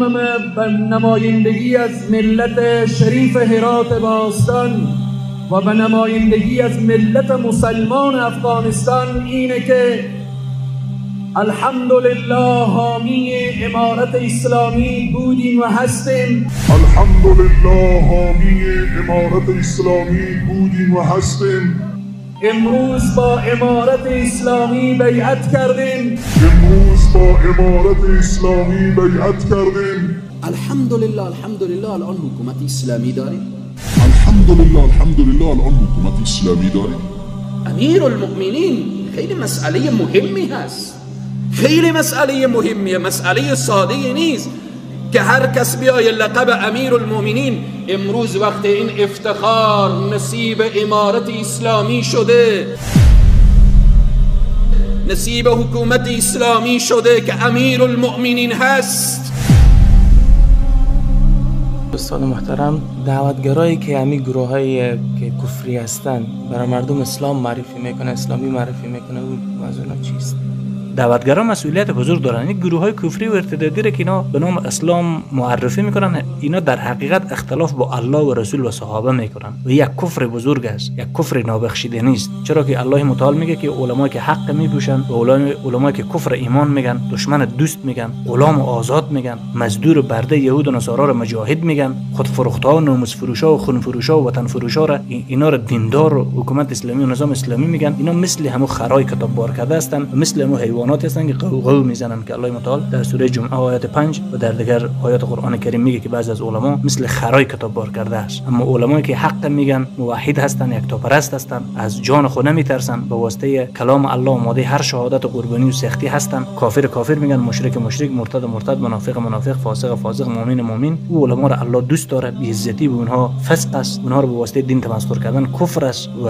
پیامم به نمایندگی از ملت شریف هرات باستان و به نمایندگی از ملت مسلمان افغانستان اینه که الحمدلله حامی امارت اسلامی بودیم و هستیم. الحمدلله حامی امارت اسلامی بودیم و هستیم. امروز با امارت اسلامی بیعت کردیم. امروز با امارت اسلامی بیعت کردیم. الحمدلله الحمدلله الان حکومت اسلامی داریم. الحمدلله الحمدلله الان حکومت اسلامی داریم. امیرالمؤمنین خیلی مسئله مهمی هست، خیلی مسئله مهمیه، مسئله ساده نیست که هر کس بیای لقب امیرالمؤمنین. امروز وقت این افتخار نصیب امارت اسلامی شده، نصیب حکومت اسلامی شده که امیرالمؤمنین هست. استاد محترم، دعوتگرایی که همین گروه های که کفری هستند برای مردم اسلام معرفی میکنه، اسلامی معرفی میکنه، او از اونا چیست؟ دعوتگران مسئولیت بزرگ دارن. این گروه های کفری و ارتدادی را که اینا به نام اسلام معرفی میکنن، اینا در حقیقت اختلاف با الله و رسول و صحابه میکنن و یک کفر بزرگ است، یک کفر نابخشیده نیست. چرا که الله متعال میگه که علمایی که حق میپوشن و علمایی که کفر ایمان میگن، دشمن دوست میگن، غلام آزاد میگن، مزدور و برده یهود و نصارا را مجاهد میگن، خود فروختها و ناموس فروشا و خون فروشا و وطن فروشا را اینا را دیندار و حکومت اسلامی و نظام اسلامی میگن. اینا مثل همو خرای کتاب بار کرده هستند، مثل همو حیوانات هستند که قو میزنن که الله متعال در سوره جمعه آیات 5 و در دیگر آیات قرآن کریم میگه که بعضی از علما مثل خرای کتاب بار کرده است. اما علمایی که حق میگن، موحد هستن، یکتاپرست هستن، از جان خود نمیترسن، به واسطه کلام الله آماده هر شهادت و قربانی و سختی هستن، کافر کافر میگن، مشرک مشرک، مرتد مرتد، منافق منافق، فاسق فاسق، مؤمن مؤمن. او علما را الله دوست داره، بی‌عزتی به اونها فسق است، اونها رو به واسطه دین تمسخر کردن کفر است و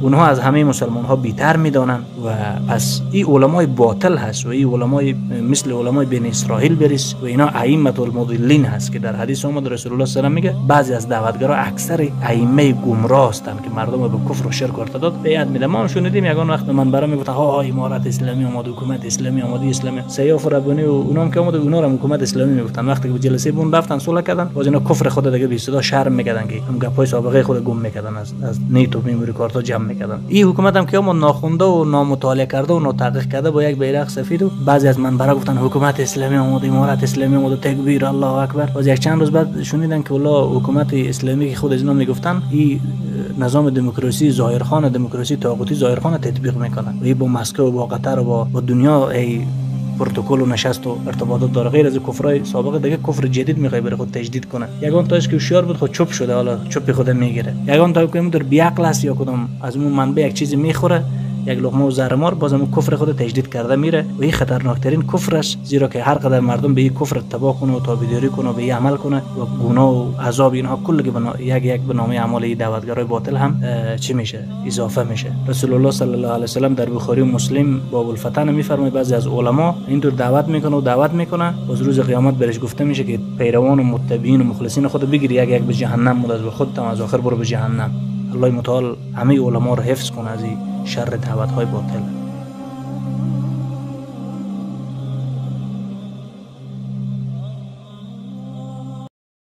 اونها از همه مسلمان ها بیتر میدانند. و پس این علمای باطل هست و این علمای مثل علمای بنی اسرائیل بریس و اینا ائمه المضلین هست که در حدیث آمد رسول الله صلی الله علیه و میگه بعضی از دعوتگرا اکثر ائمه گمراه هستند که مردم به کفر و شرک ارتداد بیعت میدن. ما هم شنیدیم یگان وقت من برام میگفت ها امارت اسلامی آمد، حکومت اسلامی آمد، اسلامی سیاف ربانی و اونام که آمد اونا رو حکومت اسلامی میگفتن. وقتی که جلسه بون رفتن صلح کردن، باز اینا کفر خود دیگه بی صدا شرم میکردن که هم گپای سابقه خود گم میکردن، از نیت و memory کارت جمع میکردن. این حکومت هم که ما ناخونده و نامطالعه کرده و ناتحقیق کرده با یک بیرق سفید و بعضی از منبرها گفتن حکومت اسلامی آمد، امارت اسلامی آمد، تکبیر الله اکبر. باز یک چند روز بعد شنیدن که والله حکومت اسلامی که خود از اینا میگفتن این نظام دموکراسی ظاهرخان، دموکراسی طاغوتی ظاهرخان تطبیق میکنن و این با مسکو و با قطر و با دنیا ای پروتکل و نشست و ارتباطات داره. غیر از کفرای سابقه دیگه کفر جدید میخواد برای خود تجدید کنه. یگان تاش که هوشیار بود خود چوب شده، حالا چوب خود میگیره. یگان تا که در بیعقل است یا کدام از اون منبع یک چیزی میخوره، یک لقمه و زهرمار، بازم اون کفر خود تجدید کرده میره و این خطرناکترین کفر است، زیرا که هر قدر مردم به این کفر اتباع کنه و تابعداری کنه و به این عمل کنه و گناه و عذاب اینها کل یک یک به نامه اعمال این دعوتگرای باطل هم چی میشه، اضافه میشه. رسول الله صلی الله علیه و سلم در بخاری و مسلم باب الفتن میفرماید بعضی از علما اینطور دعوت میکنه و دعوت میکنه، باز روز قیامت برش گفته میشه که پیروان و متبعین و مخلصین خود بگیری یک یک به جهنم مدد و خودت از آخر برو به جهنم. الله متعال همه علما رو حفظ کنه از شر دعوت‌های باطل.